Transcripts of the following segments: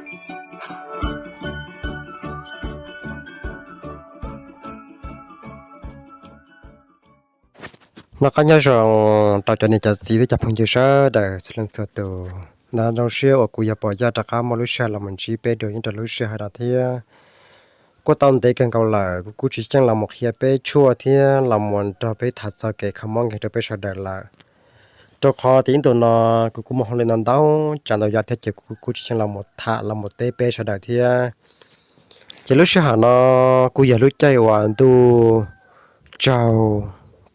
Noj qab nyob zoo rau cov niam cov txiv thiab cov phooj ywg sawv daws txhua leej txhua tus. Nyob zoo siab uas kuv yog Pov Yaj rov qab muaj lub sij hawm los mus ntsib peb dua nyob rau lub sij hawm no thiab. Kuj tau ntev kawg nkaus lawm kuv kuj tsis xyeej los mus qhia peb tshuaj thiab los mus nrog peb tham txog kev kho mob nkeeg rau peb sawv daws lawm. Rau qhov tias ib ntus no kuv kuj muaj hauj lwm ntau ntau tsav ntau yam thiab ces kuv kuj tsis xyeej los mus tham los mus teb peb sawv daws thiab. Ces lub sij hawm no kuj yog lub caij uas ntuj tsaug,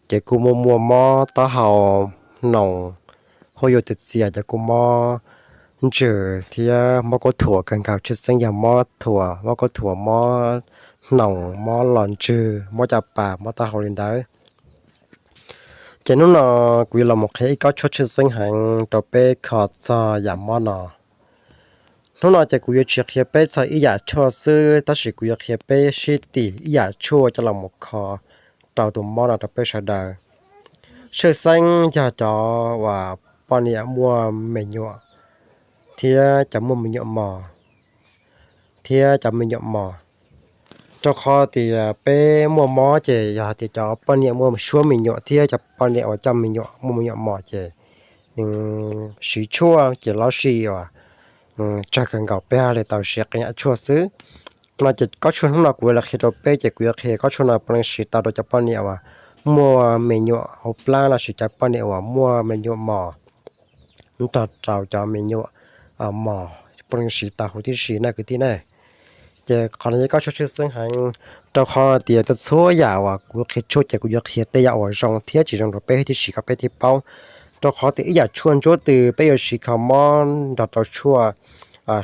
ces kuj muaj muaj mob taub hau, hnoos, huab yus tias txias, ces kuj mob ntsws thiab mob kuab thuam kawg nkaus, tshwj xeeb yog mob thuam, mob kuab thuam, mob hnoos, mob los ntsws, mob caj pas, mob taub hau li ntawd. Ces hnub no kuv yuav los mus qhia ib kob tshuaj tshwj xeeb heev rau peb kho txog yam mob no. Hnub no ces kuv yuav tsis qhia peb txog ib yam tshuaj xwb, tab sis kuv yuav qhia peb sib tim ib yam tshuaj coj los mus kho rau tus mob no rau peb sawv daws. Tshwj xeeb yog cov uas poj niam muaj me nyuam thiab cov muaj me nyuam mos, thiab cov me nyuam mos. Rau qhov tias peb muaj mob ces yog hais tias cov poj niam muaj suab me nyuam thiab cov poj niam uas coj me nyuam muaj me nyuam mos ces siv tshuaj ces lub sij hawm tsawg kawg nkaus, peb thiaj li tau siv qee yam tshuaj xwb. No ces kob tshuaj hnub no kuv yuav los qhia rau peb ces kuv yuav qhia kob tshuaj no puav leej siv tau rau cov poj niam uas muaj me nyuam hauv plab lossis cov poj niam uas muaj me nyuam mos, nrog rau cov me nyuam mos puav leej siv tau huv tib si na kwv tij na. Ces qhov no yog kob tshuaj tshwj xeeb heev, rau qhov tias txhua yam uas kuv qhia tshuaj ces kuv yuav qhia tej yam uas zoo thiab tsis zoo rau peb huv tib si kom peb thiaj paub. Rau qhov tias ib yam tshuaj ntsuab twg peb yuav siv kho mob nrog rau tshuaj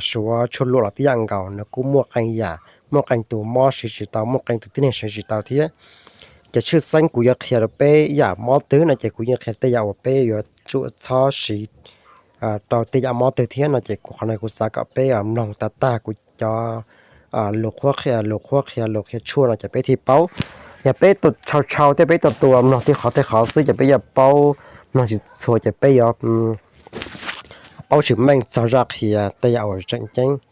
suav tshuaj luam los tib yam nkaus, nws kuj muaj qee yam, muaj qee tus mob siv tsis tau, muaj qee tus tib neeg siv tsis tau thiab. Ces tshwj xeeb kuv yuav qhia rau peb ib yam mob twg no ces kuv yeej qhia tej yam uas peb yuav tsum txhob siv rau tej yam mob twg thiab no ces kuv qhov no kuv xav kom peb mloog tag tag kuv cov lus qhuab qhia, lus qhuab qhia, lus qhia tshuaj no ces peb thiaj paub. Yog peb tus tshau tshau thiab peb tus tus mloog tej qhov tej qhov xwb ces peb yuav paub, mloog tsis txhua ces peb yuav paub tsis meej txog zaj qhia tej yam uas tseem ceeb.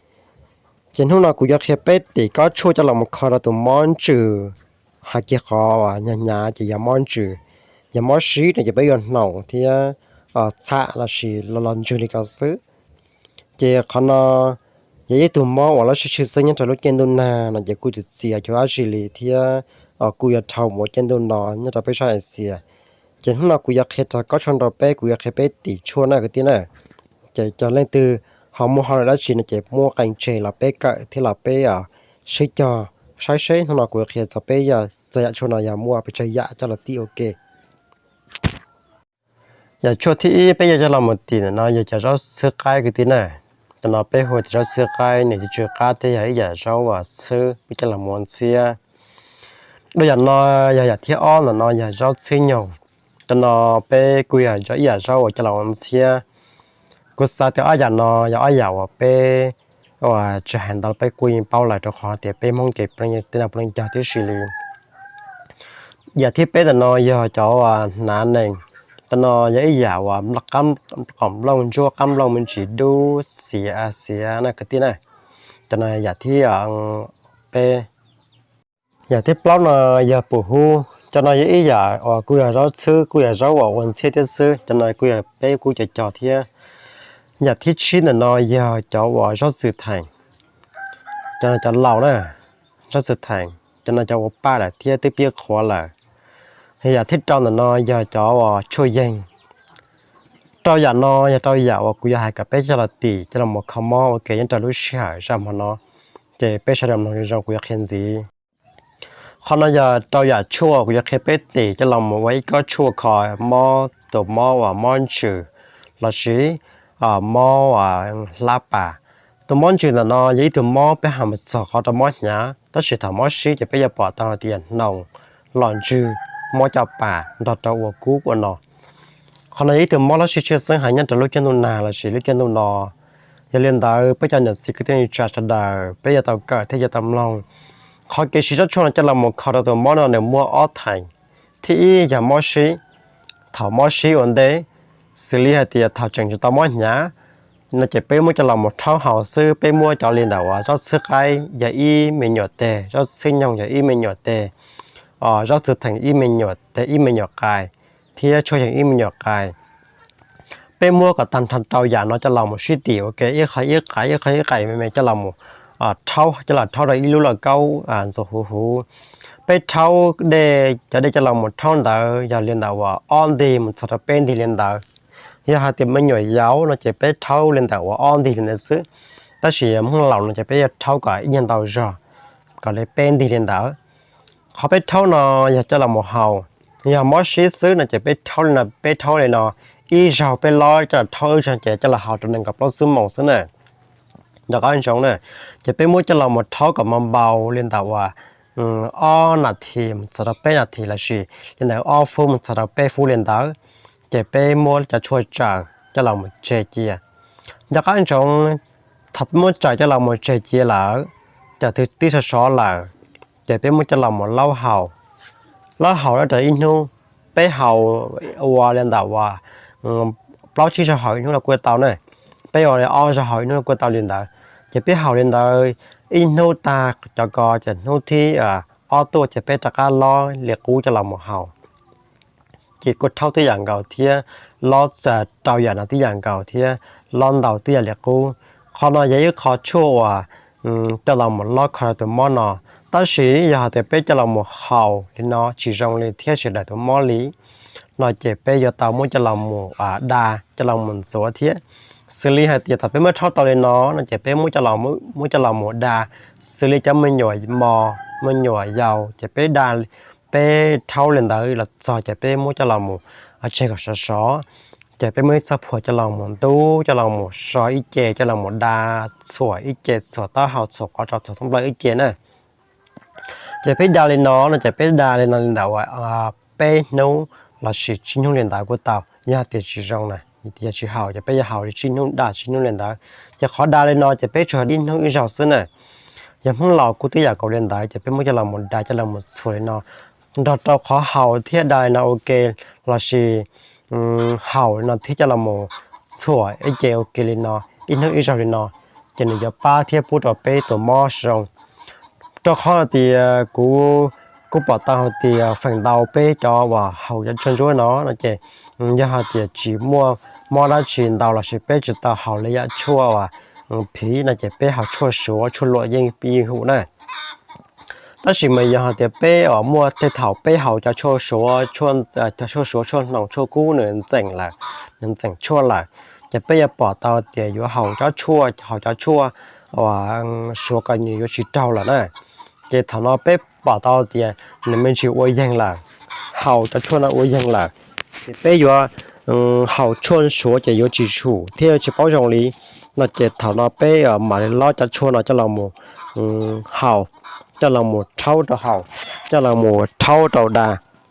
Ces hnub no kuv yuav qhia peb tim kob tshuaj coj los mus kho rau tus mob ntsws. Hais kiag qhov uas hnyav hnyav ces yog mob ntsws, yog mob sib no ces peb yuav hnoos thiab txham lossis los los ntsws li ko xwb. Ces qhov no yog ib tug mob uas lub sij tshwj xeeb nyob rau lub caij ntuj nag no ces kuj txias txias cuag dab tsi li thiab kuj yuav dhau mus ua caij ntuj no nyob rau peb sab Axias. Ces hnub no kuv yuav qhia txog kob tshuaj rau peb, kuv yuav qhia peb tim tshuaj na kwv tij na. Ces cov leej twg ho muaj hauj lwm dab tsi no ces muab qee tseg los peb kawm thiab los peb sib cog saib seb hnub no kuv yuav qhia txog peb yog txog yam tshuaj no yog muaj pes tsawg yam coj los tim ua ke. Yam tshuaj thib ib peb yuav coj los mus tim ntawm no yog cov zaub txhwb qaib kwv tij na. Cov no peb hu tias zaub txhwb qaib, nws yuav tsw qab thiab yog ib yam zaub uas txhwb peb coj los mus ua ntxhiab. Dua yam no yog yam thib ob, ntawm no yog zaub txhwb nyoog. Cov no peb kuj yog ib yam zaub uas coj los ua ntxhiab. Kuv xav tias ob yam no yog ob yam uas peb uas tsis hais ntau peb kuj yeej paub lawm rau qhov tias peb Hmoob ces puav leej tej no puav leej cog tib si li. Yam thib peb ntawm no yog cov uas hnav nees. Cov no yog ib yam uas qab, qab nplooj ntsuab, qab nplooj me ntsis dub xiav xiav na kwv tij na. Cov no yam thib peb. Yam thib plaub no yog pum hub. Cov no yog ib yam uas kuj yog zaub txhwb, kuj yog zaub uas ua ntxhiab thiab xwb. Cov no kuj yog peb kuj cov cog thiab. Yam thib tsib ntawm no yog cov uas zaub txwm theem. Cov no cov laus na, zaub txwm theem. Cov no cov uas paj lawm thiab twb pib qhuav lawm. Yam thib rau ntawm no yog cov uas tshuaj yeeg. Rau yam no yog rau yam uas kuv yuav hais kom peb coj los tim coj los mus kho mob ua ke nyob rau lub sij hawm zaj hmo no. Ces peb sawv daws mloog zoo zoo kuv yuav qhia ntxiv. Qhov no yog rau yam tshuaj kuv yuav qhia peb tim coj los mus ua ib kob tshuaj kho mob tus mob uas mob ntsws lossis mob uas hlab pas. Tus mob ntsws ntawm no yog ib tug mob peb hais mus txog qhov rau mob hnyav, tab sis thaum mob sib ces peb yuav pom tau hais tias hnoos, los ntsws, mob caj pas nrog rau ua kub ua no. Qhov no yog ib tug mob lub sij tshwj xeeb heev nyob rau lub caij ntuj nag lossis lub caij ntuj no. Yog li ntawd peb cov niam txiv kwv tij neej tsa sawv daws peb yuav tau kawm thiab yuav tau mloog qhov kev siv zaub tshuaj no coj los mus kho rau tus mob no nws muaj ob theem. Thib ib yog mob sib. Thaum mob sib ua ntej, xws li hais tias thaum tseem tsis tau mob hnyav, no ces peb muab coj los mus rhaub haus xwb. Peb muab cov li ntawm uas zaub txhwb qaib yog ib me nyuam teg, zaub txhwb nyoog yog ib me nyuam teg, zaub txhwb theem ib me nyuam teg, ib me nyuam qais, thiab tshuaj yeeg ib me nyuam qais. Peb muab kom tag nrho rau yam no coj los mus sib tim ua ke ib qho ib qais ib qho ib qais me me coj los mus rhaub, coj los rhaub rau ib lub lauj kaub ntxuav huv huv. Peb rhaub dej, cov dej coj los mus rhaub ntawd yog li ntawm uas ob ntig mus txog rau peb ntig li ntawd. Yog hais tias me nyuam yaus no ces peb rhaub li ntawm uas ob ntig li ntawd xwb, tab sis yog hmoob laus no ces peb yuav rhaub kom ib nyuag ntau zog, kom li peb ntig li ntawd. Qhov peb rhaub no yog coj los mus haus, yog mob sib xwb no ces peb rhaub li no, peb rhaub li no ib zaug, peb lob coj los rhaub ib zaug ces coj los haus rau nees nkaum plaub xuab moos xwb na. Nco qab ntsoov na, ces peb muab coj los mus rhaub kom npau li ntawm uas ob nas this mus txog rau peb nas this lossis li ntawm ob fub mus txog rau peb fub li ntawd, ces peb muab cov tshuaj tsaws coj los mus tseg cia. Nco qab ntsoov, thaum peb muab tsaws coj los mus tseg cia lawm, cov twb sov sov lawm, ces peb muab coj los mus laub haus. Laub haus rau ib hnub, peb haus ua li ntawm uas plaub tsib zaug haus ib hnub los kuj tau na, peb ua li ob zaug haus ib hnub los kuj tau li ntawd. Ces peb haus li ntawd ib hnub tag cov ko ces hnub thib ob tuaj ces peb rov qab lob li qub coj los mus haus. Ces kuj rhaub tib yam nkaus thiab, lob rau yam no tib yam nkaus thiab, lob ntau tib yam li qub. Qhov no yog ib qho tshuaj uas coj los mus lob kho rau tus mob no. Tab sis yog hais tias peb coj los mus haus li no tsis zoo li thiab tsis daws tus mob li no ces peb yuav tau muab coj los mus da, coj los mus ntxuav thiab. Xws li hais tias thaum peb muab rhaub tau li no no ces peb muab coj los mus da, xws li cov me nyuam mos me nyuam yaus ces peb da, peb rhaub li ntawd los txog ces peb muab coj los mus tseg kom sov sov, ces peb muab ib txoj phuam coj los mus ntub, coj los mus so ib ce, coj los mus da, txhuam ib ce, txhuam taub hau, txhuam qhov tso, txhuam thoob plaws ib ce na. Ces peb da li no no ces peb da li no li ntawm uas peb hnub lossis tsib hnub li ntawd kuj tau, yog tias tsis zoo na, yog tsis haus ces peb yuav haus li tsib hnub, da tsib hnub li ntawd. Ces qhov da li no ces peb tsuas ib hnub ib zaug xwb na. Yog hmoob laus kuj tib yam nkaus li ntawd ces peb muab coj los mus da, coj los mus txhuam li no, nrog rau qhov haus thiab da li no ua ke, lossis haus li no thiab coj los mus txhuam ib ce ua ke li no ib hnub ib zaug li no, ces nws yuav pab thiab pub rau peb tus mob zoo. Rau qhov hais tias kuv kuj pom tau hais tias feem ntau peb cov uas haus cov tshuaj ntsuab no no ces yog hais tias tsis muaj mob dab tsi ntau lossis peb tsis tau haus li yam tshuaj uas phiv no ces peb haus tshuaj suav tshuaj luam yeej yeej hum na. Tab sis mas yog hais tias peb uas muaj tej thaum peb haus cov tshuaj suav, cov tshuaj suav tshuaj hnoos tshuaj kub nws ntxeem lawm, nws ntxeem tshuaj lawm, ces peb yuav pom tau tias yuav haus cov tshuaj, haus cov tshuaj uas suav ko nws yuav tsis raug lawm na. Ces thaum no peb pom tau tias nws me ntsis ua yeeg lawm, haus cov tshuaj no ua yeeg lawm, ces peb yuav haus tshuaj suav ces yuav tsis hum thiab yuav tsis paub zoo li no ces thaum no peb mam li lob cov tshuaj no coj los mus haus, coj los mus rhaub rau haus, coj los mus rhaub rau da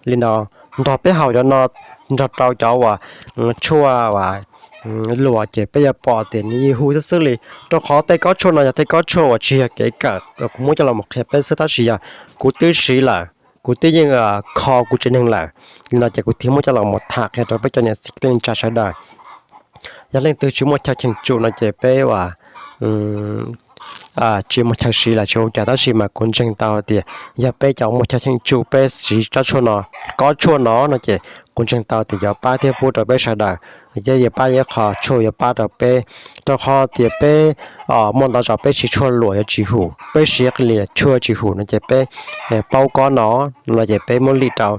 li no, nrog peb haus cov no nrog rau cov uas tshuaj uas luam ces peb yuav pom tias nws yeej hu xwb xwb li. Rau qhov tej kob tshuaj no yog tej kob tshuaj uas tsis yog kev kawm, kuv muab coj los mus qhia peb xwb tab sis yog kuv twb siv lawm, kuv twb yeej kho kuv tsev neeg lawm, li no ces kuv thiaj muab coj los mus tham qhia rau peb cov niam txiv kwv tij neej tsa sawv daws. Yog leej twg tsis muaj chaw cheem tsum no ces peb uas tsis muaj chaw siv los tsis ua cas, tab sis mas kuv ntseeg tau tias yog peb cov muaj chaw cheem tsum peb siv tsob tshuaj no, kob tshuaj no no ces kuv ntseeg tau tias yuav pab thiab pub rau peb sawv daws, thiab yuav pab ib qho tshuaj yuav pab rau peb, rau qhov tias peb muaj ntau zaus peb siv tshuaj luam yuav tsis hum, peb siv qhov li tshuaj tsis hum no ces peb paub kob no no ces peb muab lim rau.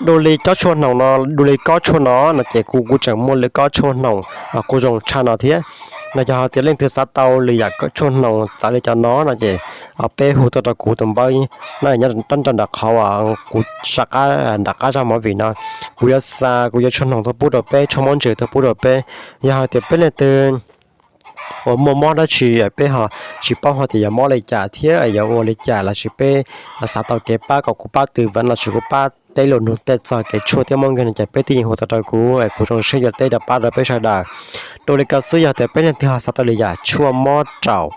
Dua li kob tshuaj hnoos no, dua li kob tshuaj no no ces kuv kuj tseem muaj lwm kob tshuaj hnoos kuj zoo tshaj no thiab. No yog hais tias leej twg xav tau lwm yam tshuaj hnoos txawv li cov no no ces peb hu tuaj rau kuv tus npawb no nyob rau nram qhov uas kuv sab qab nram qab zaj movie no, kuv yuav xa, kuv yuav tshuaj hnoos tuaj pub rau peb, tshuaj mob ntsws tuaj pub rau peb. Yog hais tias peb leej twg uas muaj mob dab tsi peb ho tsis paub hais tias yog mob li cas thiab yuav ua li cas lossis peb xav tau kev pab kom kuv pab twv vas lossis kuv pab teb lus nug tej txog kev tshuaj thiab mob nkeeg no ces peb twb yeej hu tau rau kuv, kuv zoo siab yuav teb rau pab rau peb sawv daws. Dua li ko xwb yog tias peb leej twg ho xav tau li yam tshuaj mob raum,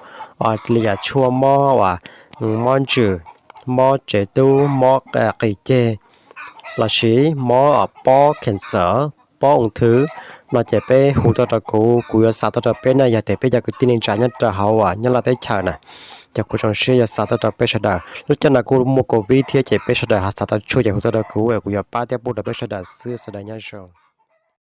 li yam tshuaj mob uas mob ntsws, mob tsev tub, mob qis ceg, lossis mob pob cancer, pob ung thư, no ces peb hu tuaj rau kuv, kuv yuav xa tuaj rau peb na, yog tias peb cov kwv tij neej tsa nyob rau hauv uas nyob Laj teb chaws na. Ces kuv zoo siab yuav xa tuaj rau peb sawv daws. Lub caij no kuj muaj covid thiab ces peb sawv daws ho xav tau tshuaj ces hu tuaj rau kuv, kuv yuav pab thiab pub rau peb sawv daws xwb. Sawv daws nyob zoo.